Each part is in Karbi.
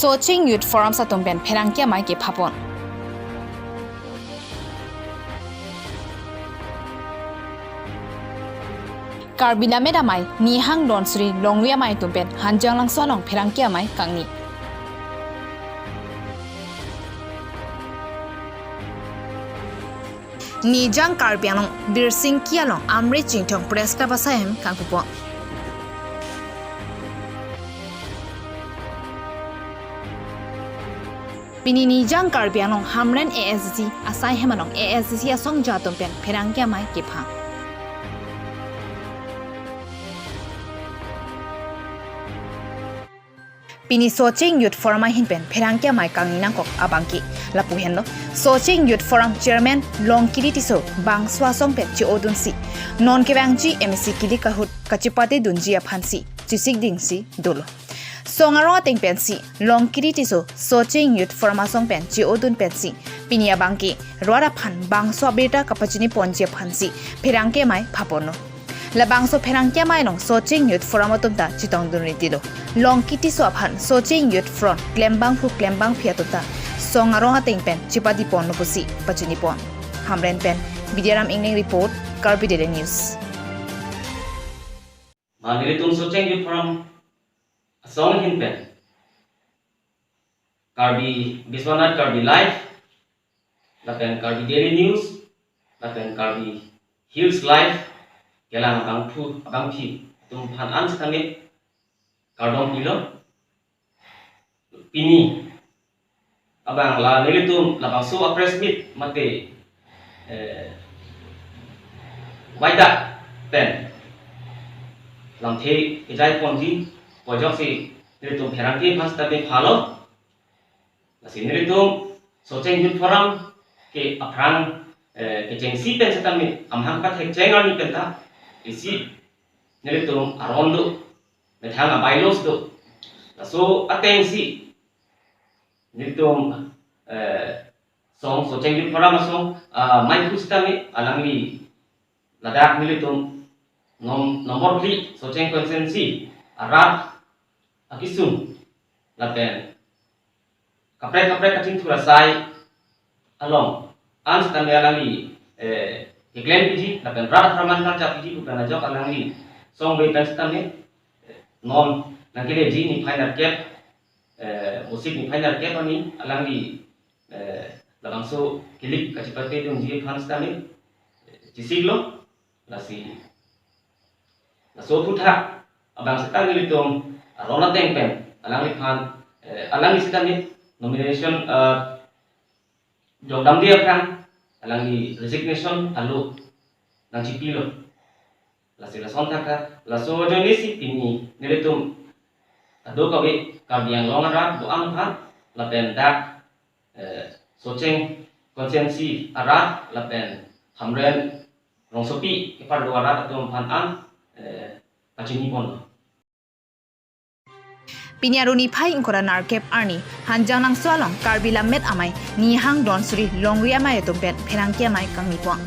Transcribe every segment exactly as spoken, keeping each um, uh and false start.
Socheng Youth Forum atum pen pherangke amei kepapon. Karbi Lammet Amei Nihang Donsuri Longri Amei atum pen Hanjanglangso along pherangke amei kangni. Nijang Karbi Anglong Birsingki along Amri Chinthong Press Club asai hem kangpupon. Pini Nijang Karbi Anglong Hamren A S D C asai hem along A S D C asongja atum pen pherangke amei kepha. Pini Socheng Youth Forum ahin pen pherangke amei kangni nangkok abangke lapu henlo. Socheng Youth Forum Chairman Longkiri Tisso bangso asong pen che-odunsi non kevangji M A C kilik ahut kachepate dunji aphansi chesik dingsi dolo. Song arong ateng pensi Longkiri Tisso Socheng Youth Forum asong pen che-odun pensi pini abangke rat aphan bangso abirta kapachini ponji aphansi pherangke amei phaponlo. Labangso pherangke amei along Socheng Youth Forum atum ta chetongdun ritilo. Longkiri Tisso aphan Socheng Youth Forum klembangphu klembangphi atum ta song arong ateng pen chepadi ponlo pusi pachini pon. Hamren pen Bidyaram Engleng report, Karbi Daily News. Ma nelitum Socheng Youth Forum asong ahin pen Karbi Biswanath Karbi Live, lapen Karbi Daily News, lapen Karbi Hills Live, kelang abangphu abangphi atum aphan an sitame kardom pilo. Pini abang la nelitum labangso a-press meet mate, eh, waida pen lamthe kejai ponji pu ajoksi nelitum pherangke aphan sitame phalo. Lasi nelitum Socheng Youth Forum ke aphrang, eh, kechengsi pen sitame amahang pathekcheng arni penta isi nelitum aron do, methang a-bylaws do. Laso atengsi nelitum, eh, song Socheng Youth Forum asong, ah, meiphu sitame alangli ladak nelitum nom-, nombor phli Socheng constituency arat akisung lapen kaprek kaprek kachingthur asai along an sitame alangli, eh, keklem piji lapen rat apharman karja piji pu pen ajok alangli songve pen sitame, eh, non nangkeleji niphai nerkep, eh, Vosik niphai nerkep arni alangli, eh, labangso kilik kachepate dunji aphan sitame, eh, chesiklo. Lasi laso aputhak abang sitame nelitum aron ateng pen alangliphan, eh, alangli sitame nomination, eh, jokdamde aphrang alangli resignation alo nangchipilo. Lasi lason thakta, laso ajoinesi pini nelitum kadokave Karbi Anglong arat do-an aphan lapen dak, eh, Socheng constituency arat lapen Hamren rongsopi kepado arat atum aphan an, eh, pachini ponlo. Pini arni phai ingkoi ra nerkep arni Hanjanglangso along Karbi Lammet Amei Nihang Donsuri Longri Amei atum pen pherangke amei kangni pon.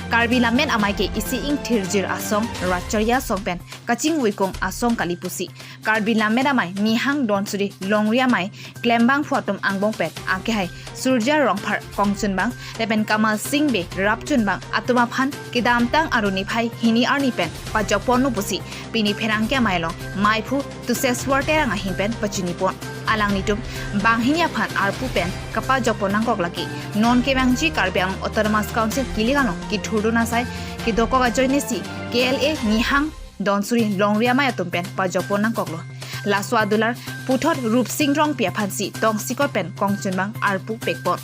Karbi Lammet Amei ke isi ingthirjir asong, ratcharya asong pen kachingvuikung asong kali pusi Karbi Lammet Amei Nihang Donsuri Longri Amei klembangphu atum angbong pen akehai Surjya Rongphar kongchunbang lapen Kamal Singh Bey rapchunbang atum aphan kedamtang arni phai hini arni pen pajok ponlo pusi pini pherangke amei along meiphu Tuseshwar Terang ahin pen pachini pon. Alanglitum banghini aphan arpu pen kapajok pon nangkok lake non kevangji Karbi Anglong Autonomous Council kilik along kethurdun asai kedokok ajoinesi K L A Nihang Donsuri Longri Amei atum pen pajok pon nangkoklo. Laso adular puthot Rupsing Rongpi aphansi tongsekot pen kongchunbang arpu pekpon.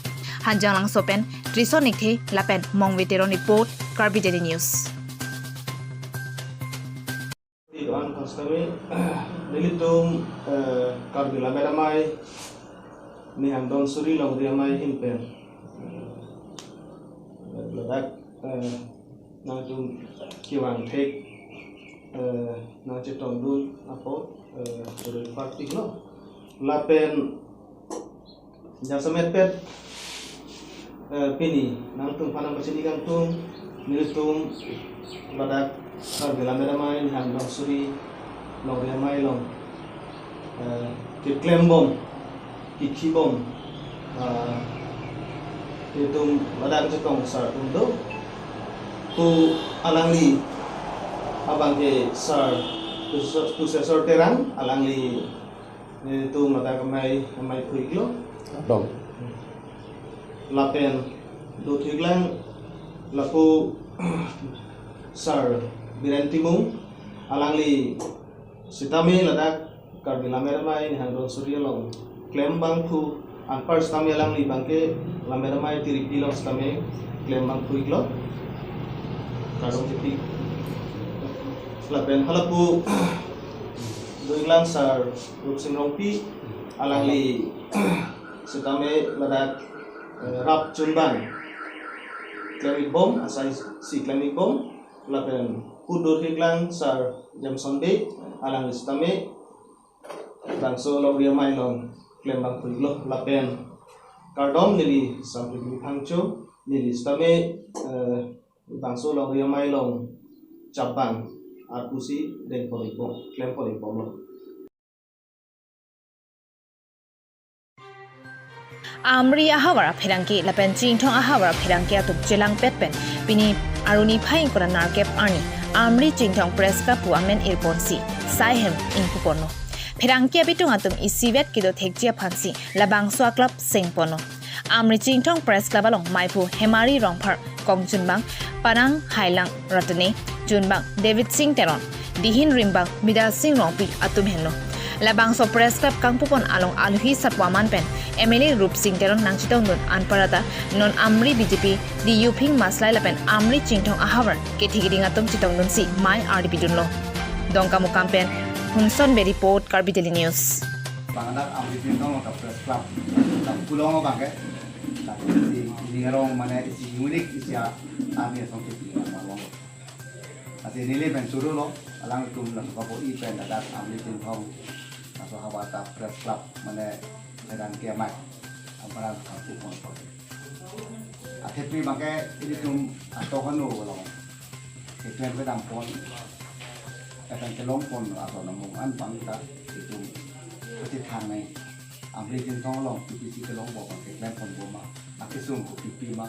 Hanjanglangso pen Trison Ingti lapen Mongve Teron report, Karbi Daily News. Ivan Kostami, nelitum, eh, Karbi Lammet Amei Nihang Donsuri Longri Amei ahin pen, eh, ladak, eh, nangtum kevang thek, eh, nangchetongdun apot, eh, ril party lo. Lapen jasemet pet, eh, pini nangtum aphan nangpachini kangtung, nelitum ladak Karbi Lammet Amei Nihang Donsuri Longri Amei along, eh, keklembom Ikhibom, ah, itum ladak chetong sir atum do. Pu alangli abangke sir Tuseswar, Tuseswar Terang, alangli itum ladak amei, amei phuiklo. Dong. Lapen do thiklang lapu sir Biren Timung, alangli sitame ladak Karbi Lammet Amei nihang donsuri along klem bangphu, anpar sitame alangli abangke Lammet Amei tiripi along sitame klem bangphu-iklo. Kardom chipi. Lapen halapu do-iklang sir Rupsing Rongpi, alangli sitame ladak, eh, rap chunbang klem-ikbom, asaisi klem-ikbom. Lapen pu do thiklang sir Jameson Bey, alangli sitame bangso longri amei along klem bangphu-iklo. Lapen kardom neli Samprikli Phangcho, neli sitame, eh, bangso longri amei along chapbang arpu si dengpon-ikbom, klempon-ikbomlo. Amri ahavar apherangke lapen Chinthong ahavar apherangke atum chelangpet pen pini arni phai ingkoi ra nerkep arni Amri Chinthong Press Club pu amen irponsi sai hem ingpuponlo. Pherangke abitung atum isivet kedo thekji aphansi labangso a-club sengponlo. Amri Chinthong Press Club along meiphu Hemari Rongphar, kong chunbang Parang Hailang Ratne, chunbang David Singh Teron, dihin rimbang Bidya Sing Rongpi atum henlo. Labangso Press Club kangpupon along alohi sat waman pen M L A Rupsing Teron nangchetongdun anparta non Amri B J P D U phing maslai lapen Amri Chinthong ahavar kethe keding atum chetongdunsi mei ardi pidunlo. Dongkamukam pen Hunson Bey report, Karbi Daily News. Bangladesh Amri Chinthong ta Press Club ta kulong abangke, ta isi, isi arong mane isi unique isi a, arni asong ke pilih apa long. Ase neli pen surulo, alangtum laso kapo-i pen ladak Amri Chinthong, laso havar ta Press Club, mane pherangke amei, aparan kapu pon pon. Athepi abangke ilitum atohon along, keklem kedam pon, lapen kelong pon ason amung an abang ta itum pachethang nai. Amri Chinthong along P P C kelongbom abang keklem ponbom ma, akesung kopipi ma,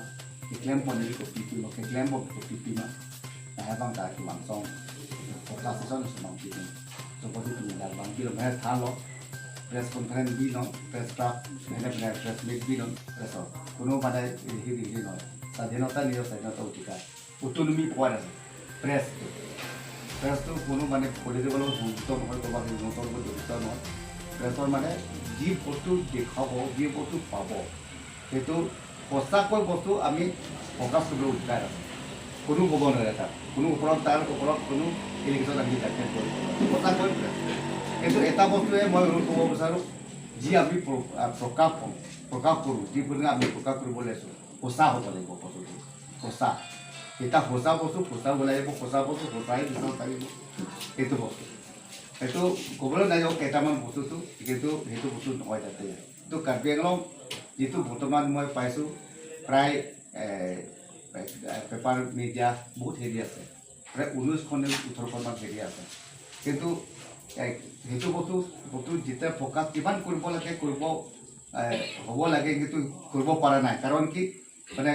keklem pon ili kopipi ma, keklembom kopipi ma. Lahai abang ta kemangsong, focus session semang pitung. Seperti itu, dan bang kilo mer thalo, press conference binon, press club, mene mene press meet binon, press out. Kuno pada hiri hiri non. Sadhinota niyo sadhinota odhikar. Autonomy power ase, press to. Press to কোনো মানে political সংগঠন হয়, ক'ৰবাত সংগঠন হয়, জড়িত নহয়। প্ৰেছৰ মানে যি বস্তু দেখুৱাব, যি বস্তু পাব, সেইটো সঁচাকৈ বস্তু আমি প্ৰকাশ কৰিবলৈ অধিকাৰ আছে। কোনো ক'ব নোৱাৰে তাত, কোনো ওপৰত, তাৰ ওপৰত কোনো এলিগেশ্যন আমি দাখিল কৰিব নোৱাৰোঁ। সঁচাকৈ প্ৰেছ। কিন্তু এটা বস্তুৱে মই অনুৰোধ কৰিব বিচাৰোঁ, যি আমি প্ৰ-, আ, প্ৰকাশ কৰোঁ, প্ৰকাশ কৰোঁ, যিবোৰ আমি প্ৰকাশ কৰিব ওলাইছোঁ, সঁচা হ'ব লাগিব বস্তুটো। সঁচা। এটা সঁচা বস্তু সঁচা ওলাই আহিব, সঁচা বস্তু সঁচাই বিচাৰ থাকিব। এইটো বস্তু। এইটো ক'বলৈ নাই যে কেইটামান বস্তুটো, কিন্তু সেইটো বস্তু নহয় তাতে। এইটো কাৰ্বি আংলং যিটো বৰ্তমান মই পাইছোঁ, প্ৰায়, এ, এ, পেপাৰ মিডিয়া বহুত হেৰি আছে। প্ৰায় ঊনৈছখন নে ওঠৰখনমান হেৰি আছে। কিন্তু, এ, সেইটো বস্তু, বস্তু যেতিয়া প্ৰকাশ কিমান কৰিব লাগে, কৰিব, এ, হ'ব লাগে, কিন্তু কৰিব পৰা নাই। কাৰণ কি? মানে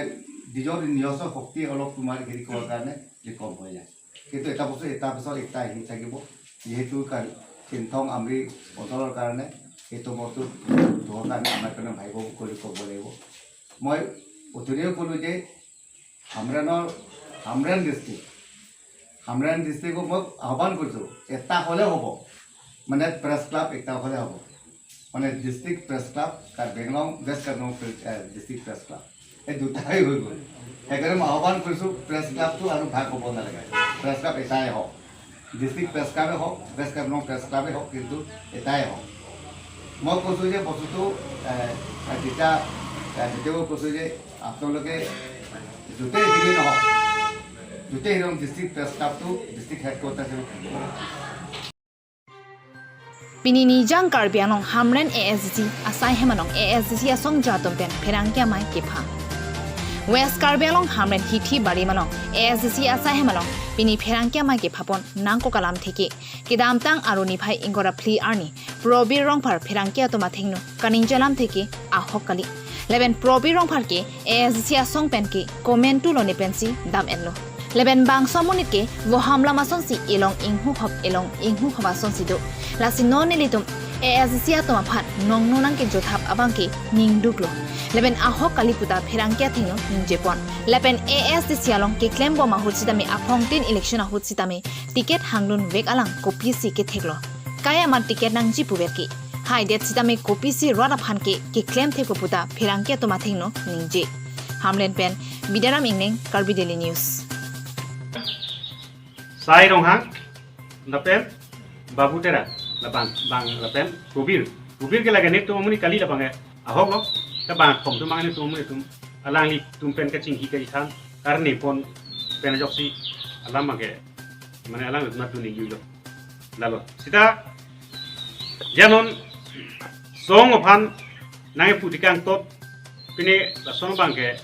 নিজৰ নিজস্ব শক্তি অলপ তোমাৰ হেৰি কৰাৰ কাৰণে যে কম হৈ যায়। কিন্তু এটা বস্তু এটা পিছত এটা আহি থাকিব। যিহেতু কা-, চিনথং আমৰি অঞ্চলৰ কাৰণে এইটো বস্তু ধোৱাৰ কাৰণে আমাৰ কাৰণে ভাবিব বুলি ক'ব লাগিব। মই অথনিও ক'লোঁ যে হামৰেনৰ, হামৰেন ডিষ্ট্ৰিক্ট, হামৰেন ডিষ্ট্ৰিক্টক মই আহ্বান কৰিছোঁ, এটা হ'লে হ'ব, মানে প্ৰেছ ক্লাব এটা হ'লে হ'ব, মানে district press club, Karbi Anglong, west Karbi Anglong press-, এ, ডিষ্ট্ৰিক্ট প্ৰেছ ক্লাব, এই দুটাই হৈ গ'ল। সেইকাৰণে মই আহ্বান কৰিছোঁ, প্ৰেছ ক্লাবটো আৰু ভাগ হ'ব নালাগে, প্ৰেছ ক্লাব এটাই হওক, ডিষ্ট্ৰিক্ট প্ৰেছ ক্লাবেই হওক, ৱেষ্ট কাৰ্বি আংলং প্ৰেছ ক্লাবেই হওক, কিন্তু এটাই হওক। মই কৈছোঁ যে বস্তুটো, এ, এ, যেতিয়া, এ, তেতিয়াও কৈছোঁ যে আপোনালোকে য'তেই হেৰি নহওক, য'তেই হেৰি নহওক, ডিষ্ট্ৰিক্ট প্ৰেছ ক্লাবটো ডিষ্ট্ৰিক্ট হেডকোৱাৰ্টাৰ হিচাপে থাকিব। Pini Nijang Karbi Anglong Hamren A S D C asai hem along A S D C asongja atum pen pherangke amei kepha. West Karbi Anglong Hamren Hithi Bari along A S D C asai hem along pini pherangke amei kephapon nangkok alamthe ke kedamtang Aru niphai ingkoi ra phli arni Probir Rongphar pherangke atum athengno kaningje alamthe ke ahok kali. Lapen Probir Rongphar ke A S D C asong pen ke komantu lone pensi dam-enlo. Lapen bangso amonit ke voham lam asonsi elong inghu hop elong inghu hop asonsi do. Lasi non nelitum A S D C atum aphan nongno nangkejothap abang ke ningduklo. Lapen ahok kali puta pherangke athengno ningjepon. Lapen A S D C along keklembom ahut sitame aphongtin election ahut sitame ticket hangdun vek alang kopisi ketheklo. Kai amat ticket nangji puver ke. Haidet sitame kopisi rat aphan ke keklem thekpo puta pherangke atum athengno ningje. Hamren pen Bidaram Ingneng, Karbi Daily News. Sai Ronghang, lapen Babu Terang, labang, bang, lapen Probir. Probir ke lake netum amonit kali labang ke ahoklo, ta bang kethom atum abang netum amonit atum, alanglitum pen kachingki kachethan, karne pon pen ajoksi alam abang ke, mane alanglitum adun-ik-iklo. Lalo. Seta, ya non, song aphan nangkepu tikang tot, pine lason abang ke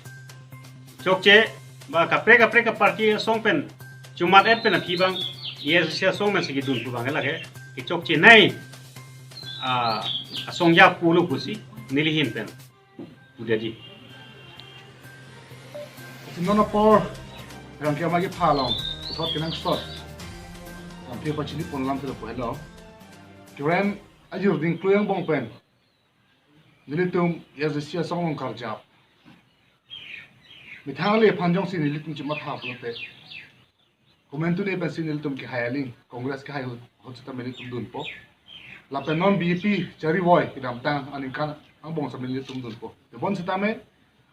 chokche, ba kaprek kaprek aparty asong pen chomat-et pen aphi abang, A S D C asong pen si kedun pu abang lake kechokchenei, ah, asong ya pulo pusi neli ahin pen pudetji. Lasi non apor pherangke amei kepha along puthot kenangsot lamthe pachini pon alamthe lapu helo. Kerem ajir dingkluyang angbong pen nelitum A S D C asong along karjap. Methang ale aphan jongsi nelitum chematha pulote, komantu ne pensi nelitum kehai aling, Congress kehai ahut, ahut sitame nelitum dunpo. Lapen non B J P charivoi kedamtang aningkan angbong sitame nelitum dunpo. Tebon sitame,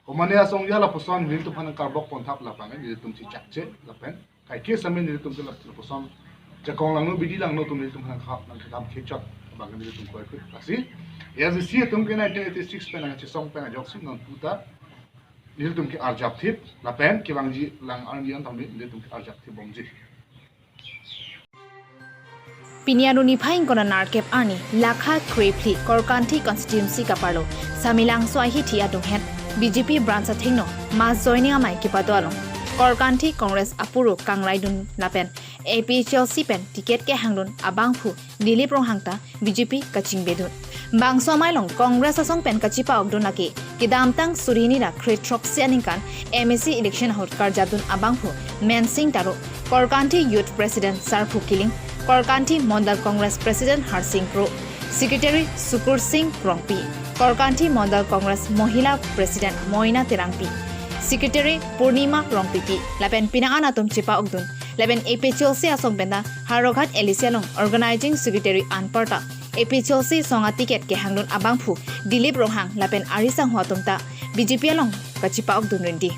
komane asong ya lapuson nelitum aphan nangkarbok ponthap labang nelitum chechakche lapen kaike sitame nelitum ke lapuson jakong langno bidi langno atum nelitum aphan nangkehap nangkehap kechot abang nelitum kroikre. Lasi A S D C atum ke nineteen eighty-six pen nangchesong pen ajoksi non puta nelitum ke arjap thip, lapen kevangji lang arni an tame nelitum ke arjap thipbomji. Pini Aru niphai ingkoi ra nerkep arni lakha krephli Korkanthi constituency kaparlo Samelangso ahithi adunghet B J P branch athengno mass joining amei kepado along Korkanthi Congress apuro kangraidun lapen A P H L C pen ticket kehangdun abangphu Dilip Ronghang ta B J P kachingbedun. Bangso amei along Congress asong pen kachepa-okdun lake kedamtang suri hini ra kre throksi aningkan M A C election ahut karjapdun abangphu Mensing Taro, Korkanthi Youth President Sarphu Killing, Korkanthi Mondol Congress President Harsing Kro, Secretary Sukur Singh Rongpi, Korkanthi Mondol Congress Mohila President Moina Terangpi, Secretary Purnima Rongpipi, lapen pinang-an atum chepa-okdun. Lapen A P H L C asong pen ta Howraghat L A C along Organizing Secretary anparta A P H L C asong aticket kehangdun abangphu Dilip Ronghang lapen ari sangho atum ta B J P along kachepa-okdun rinti.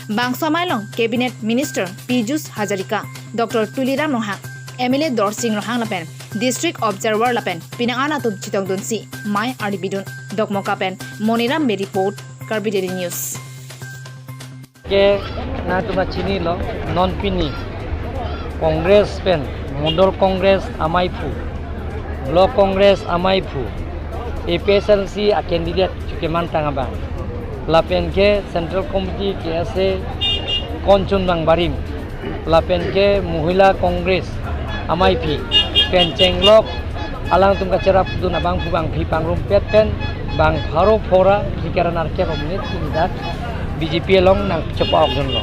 Bangso amei along Cabinet Minister Pijush Hazarika, Doctor Tuliram Ronghang, M L A Dorsing Ronghang lapen District Observer lapen pinang-an atum chetongdunsi mei ardi bidun. Dokmoka pen Moniram Bey report, Karbi Daily News. Ke nangtum ta chinilo, non pini Congress pen Mondol Congress ameiphu, Block Congress ameiphu, A P H L C a candidate chukemantang abang, lapen ke Central Committee K S A konchun bang barim, lapen ke Mohila Congress ameiphi pen chenglok alangtum kacherapdun abangphu bangphi pangrumpet pen bang pharo phora phli kre ra nerkep amonit pini dak B J P along nangchepa-okdunlo.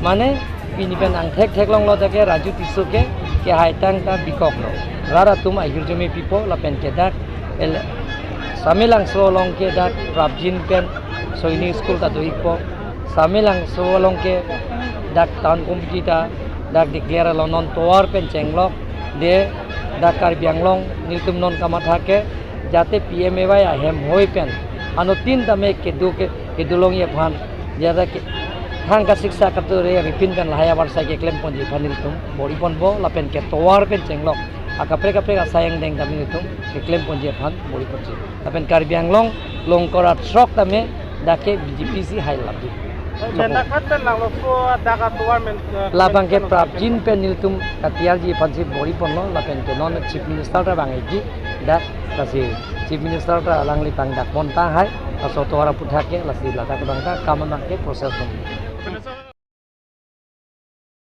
Mane pini pen angthek theklonglo ta ke Raju Tisso ke kehaitang ta bikoklo. Rat atum ahirjume pipo lapen ke dak el Samelangso along ke dak prapjin pen Sainik School ta do-ikpo. Samelangso along ke dak town committee ta dak declare lo, non tovar pen chenglok de dak Karbi Anglong nelitum non kamatha ke jate P M A Y ahem hoi pen anuttin tame kedo ke, kedo longji aphan, jate ke thang kasiksak kature ripin pen lahai avarsai keklem ponji aphan nelitum bor-iponpo lapen ke tovar pen chenglok akaprek kaprek asai angdeng tame nelitum keklem ponji aphan bor-iponji. Lapen Karbi Anglong longkor atrok tame dak ke B J P si hailapji. Pen dak khat pen langlo ko dak atovar men, eh, labang ke pen prapjin pen nelitum katiarji aphansi bor-iponlo lapen ke non Chief Minister ta vang-ikji, Dak, lasi Chief Minister ta alangli tangdak pon tahai, laso atovar aphuthak ke, lasi ladak abang ta kam abang ke process pon.